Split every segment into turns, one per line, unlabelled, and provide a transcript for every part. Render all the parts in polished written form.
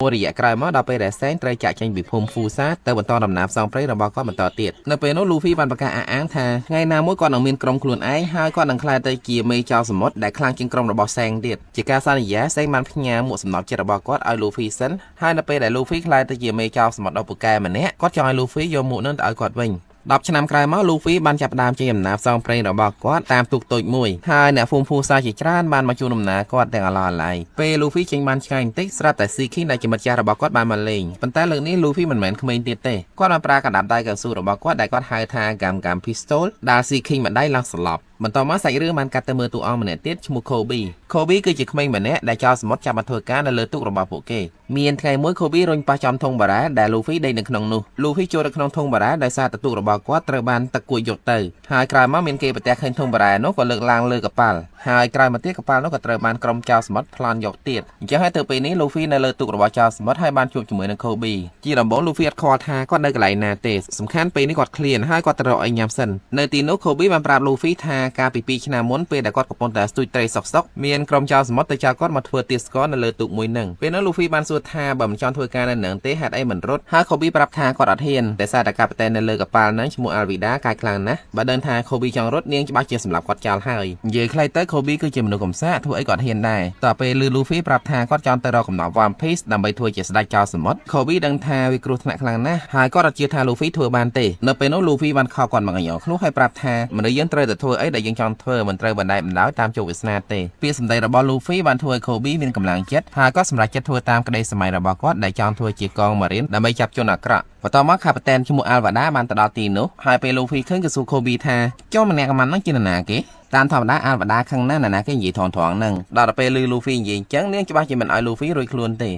មួយរយៈក្រោយមកដល់ពេលដែលសេងត្រូវចាក់ចេញពីភូមិហ្វូសាទៅបន្តដំណើរផ្សងព្រេងរបស់គាត់បន្តទៀតនៅពេលនោះលូហ្វីបានប្រកាសអះអាងថាថ្ងៃណាមួយគាត់នឹងមានក្រុមខ្លួនឯងហើយគាត់នឹងក្លាយទៅជាមេចៅសមុទ្រដែលខ្លាំងជាងក្រុមរបស់សេងទៀតជាការសន្យាសេងបានផ្ញើមួកសំណប់ចិត្តរបស់គាត់ឲ្យលូហ្វីសិនហើយនៅពេលដែលលូហ្វីក្លាយទៅជាមេចៅសមុទ្រដ៏ពូកែម្នាក់គាត់ចង់ឲ្យលូហ្វីយកមួកនឹងទៅឲ្យគាត់វិញ10ឆ្នាំក្រោយមកលូហ្វីបានចាប់ផ្ដើមចេញដំណើរផ្សងព្រេងរបស់គាត់តាមទូកតូចមួយហើយអ្នកភូមិភូសាជាច្រើនបានមកជួនដំណើរគាត់ទាំងអឡោះអាល័យពេលលូហ្វីចេញបានឆ្ងាយបន្តិចស្រាប់តែស៊ីឃីងដែលជាមិត្តចាស់របស់គាត់បានមកលេងប៉ុន្តែលើកនេះលូហ្វីមិនមែនក្មេងទៀតទេគាត់បានប្រើកណ្ដាប់ដៃកៅស៊ូរបស់គាត់ដែលគាត់ហៅថា Gum Gum Pistol ដាល់ស៊ីឃីងម្ដាយឡើងស្លាប់បន្តមកសាច់រឿងបានកាត់ទៅមើលតួអង្គម្នាក់ទៀតឈ្មោះ Kobe។ Kobe គឺជាក្មេងម្នាក់ដែលចោលសមុទ្រចាប់មកធ្វើការនៅលើទូករបស់ពួកគេមានថ្ងៃមួយ Kobe រុញប៉ះចំធុងបារ៉ែដែល Luffy ដេកនៅក្នុងនោះ Luffy ចូលទៅក្នុងធុងបារ៉ែដោយសារតែទូករបស់គាត់ត្រូវបានទឹកគួចយកទៅហើយក្រោយមកមានគេប្រទះឃើញធុងបារ៉ែនោះក៏លើកឡើងលើកប៉ាល់ហើយក្រោយមកទៀតកប៉ាល់នោះក៏ត្រូវបានក្រុមចោរសមុទ្រប្លន់យកទៀតអញ្ចឹងហើយទៅពេលនេះ Luffy នៅលើទូករបស់ចោរសមុទ្រហើយបានជួបជាមួយនឹង Kobe។ ជាដំបូង Luffy អត់ខ្វល់ថាគាត់នៅកន្លែងណាទេសំខាន់ពេលនេះគាត់ឃ្លានហើយគាត់ទៅរកអីញ៉ាំសិននៅទីនោះ Kobe បានប្រាប់ Luffy ថាកាលពី2ឆ្នាំមុនពេលដែលគាត់កំពុងតែស្ទូចត្រីសុកសុកមានក្រុមចោរសមុទ្រទៅចោលគាត់មកធ្វើទាសករនៅលើទូកមួយនឹងពេលនោះ Luffy បានសួរថាបើមិនចង់ធ្វើការនៅនឹងទេហេតុអីមិនរត់ហើយ Kobe ប្រាប់ថាគាត់អត់ហ៊ានតែសារតែកាប៉ាតែននៅលើកប៉ាល់ហ្នឹងឈ្មោះ Alvida កាយខ្លាំងណាស់បើដឹងថា Kobe ចង់រត់នាងច្បាស់ជាសម្លាប់គាត់ចោលហើយនិយាយខ្លីទៅ Kobe គឺជាមនុស្សកំសាកធ្វើអីគាត់ហ៊ានដែរតទៅពេលឮ Luffy ប្រាប់ថាគាត់ចង់ទៅរកកំណប់ One Piece ដើម្បីធ្វើជាស្ដេចចោរសមុទ្រ Kobe ដឹងថាវាគ្រោះថ្នាក់ខ្លាំងណាស់ហើយគាត់អត់ជឿថា Luffy ធ្វើបានទេនៅពេលនោះ Luffy បានខោគាត់មកកញ្ញឃ្លោះហើយប្រាប់ថាមនុស្សយើងត្រូវតែធ្វើអីដែលយើងចង់ធ្វើមិនត្រូវបណ្ដែតបណ្ដោយតាមជោគវាសនាទេពាក្យសម្ដីរបស់ Luffy បានធ្វើឲ្យ Kobe មានកម្លាំងចិត្តហើយក៏សម្រេចចិត្តធ្វើតាមក្តីស្រមៃរបស់គាត់ដែលចង់ធ្វើជាកងម៉ារីនដើម្បីចាប់ជនអាក្រក់បន្តមកខាប៉ាតែនឈ្មោះ Alvada បានទៅដល់ទីនោះហើយពេល Luffy ឃើញក៏សួរ Kobe ថាចុះម្នាក់កំាន់ហ្នឹងជានរណាគេតាមធម្មតា Alvada ខឹងណាស់នរណាគេនិយាយថងត្រង់ហ្នឹងដល់ទៅពេលឮ Luffy និយាយអញ្ចឹងនាងច្បាស់ជាមិនឲ្យ Luffy រួចខ្លួនទេ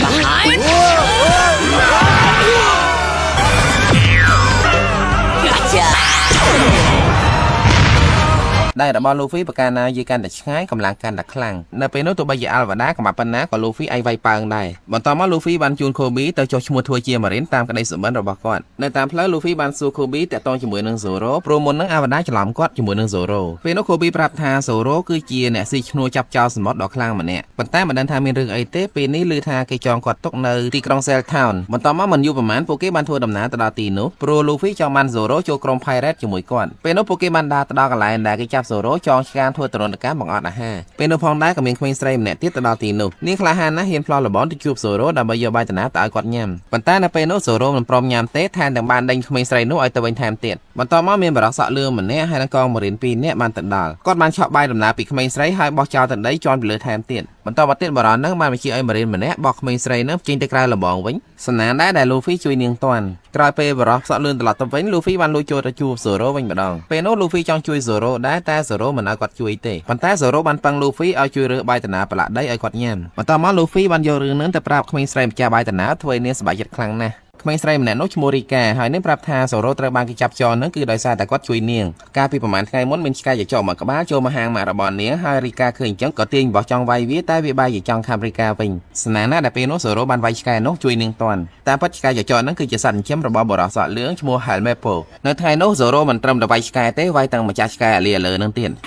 Behind! Gotcha!
ដៃរបស់ Luffy ប្រការណាយីកាន់តែឆ្ងាយកម្លាំងកាន់តែខ្លាំងនៅពេលនោះទោះបីជា Alvada កម្បាប់ប៉ុណ្ណាក៏ Luffy អាចវាយប៉ើងដែរបន្តមក Luffy បានជូន Kobe ទៅចុះឈ្មោះធ្វើជា Marine តាមក្តីសុបិនរបស់គាត់នៅតាមផ្លូវ Luffy បានសួរ Kobe តាក់ទងជាមួយនឹង Zoro ព្រោះមុននឹង Alvada ច្រឡំគាត់ជាមួយនឹង Zoro ពេលនោះ Kobe ប្រាប់ថា Zoro គឺជាអ្នកស៊ីឈ្នួលចាប់ចោលសមុទ្រដ៏ខ្លាំងម្នាក់ប៉ុន្តែមិនដឹងថាមានរឿងអីទេពេលនេះឮថាគេចងគាត់ទុកនៅទីក្រុង Shell Town បន្តមកមិនយូរប៉ុន្មានពួកគេបានធ្វើដំណើរទៅដល់ទីនោះព្រោះ Luffy ចង់បាន Zoro ចូលក្រុម Pirate ជាមួយគាត់ពេលនោះពួកគេបានដើរទៅដល់កន្លែងដែលគេចាប់ Zoro ចងឆ្កាងធ្វើទរណកម្មបង្អត់អាហារពេលនោះផងដែរក៏មានក្មេងស្រីម្នាក់ទៀតទៅដល់ទីនោះនាងក្លាហានណាស់ហ៊ានផ្លោះលបងទៅជួប Zoro ដើម្បីយកបាយតំណាទៅឲ្យគាត់ញ៉ាំប៉ុន្តែនៅពេលនោះ Zoro មិនព្រមញ៉ាំទេថែមទាំងបានដេញក្មេងស្រីនោះឲ្យទៅវិញថែមទៀតបន្តមកមានបរិសសក់លឿងម្នាក់ហើយនិងកងម៉ារីនពីរនាក់បានទៅដល់គាត់បានឆក់បាយដំណើរពីក្មេងស្រីហើយបោះចោលទៅដីជាន់ពីលើថែមទៀតបន្តមកទៀតបរិសនឹងបានបញ្ជាឲ្យម៉ារីនម្នាក់បោះក្មេងស្រីនឹងចេញទៅក្រៅលបងវិញសណានដែរដែល Luffy ជួយនាងតាន់ក្រោយពេលបរិសសក់លឿនត្រឡប់ទៅវិញ Luffy បានលួចចូលទៅជួប Zoro វិញម្ដងពេលនោះ Luffy ចង់ជួយ Zoro ដែរតែ Zoro មិនឲ្យគាត់ជួយទេប៉ុន្តែ Zoro បានពឹង Luffy ឲ្យជួយរើសបាយតាណាប្រឡាក់ដីឲ្យគាត់ញ៉ាំបន្តមក Luffy បានយករឿងនឹងទៅប្រាប់ក្មេងស្រីម្ចាស់បាយតាណាធ្វើឲ្យនាងសប្បាយចិត្តខ្លាំងណាស់ក្មេងស្រីម្នាក់នោះឈ្មោះរីកាហើយនាងប្រាប់ថាសូរ៉ូត្រូវបានគេចាប់ចងនឹងគឺដោយសារតែគាត់ជួយនាងកាលពីប្រហែលថ្ងៃមុនមានឆ្កែចចកមួយក្បាលចូលមកហាងម៉ាក់របស់នាងហើយរីកាឃើញអញ្ចឹងក៏ទាញបោះចង់វាយវាតែវាបែរជាចង់ខាំរីកាវិញស្នាណាដែលពេលនោះសូរ៉ូបានវាយឆ្កែនោះជួយនាងតាន់តាមពិតឆ្កែចចកហ្នឹងគឺជាសត្វចិញ្ចឹមរបស់បុរសសក់លឿងឈ្មោះ Helmeppo នៅថ្ងៃនោះសូរ៉ូមិនត្រឹមតែវាយឆ្កែទេវាយទាំងម្ចាស់ឆ្កែអាលីអាលើនឹងទៀត។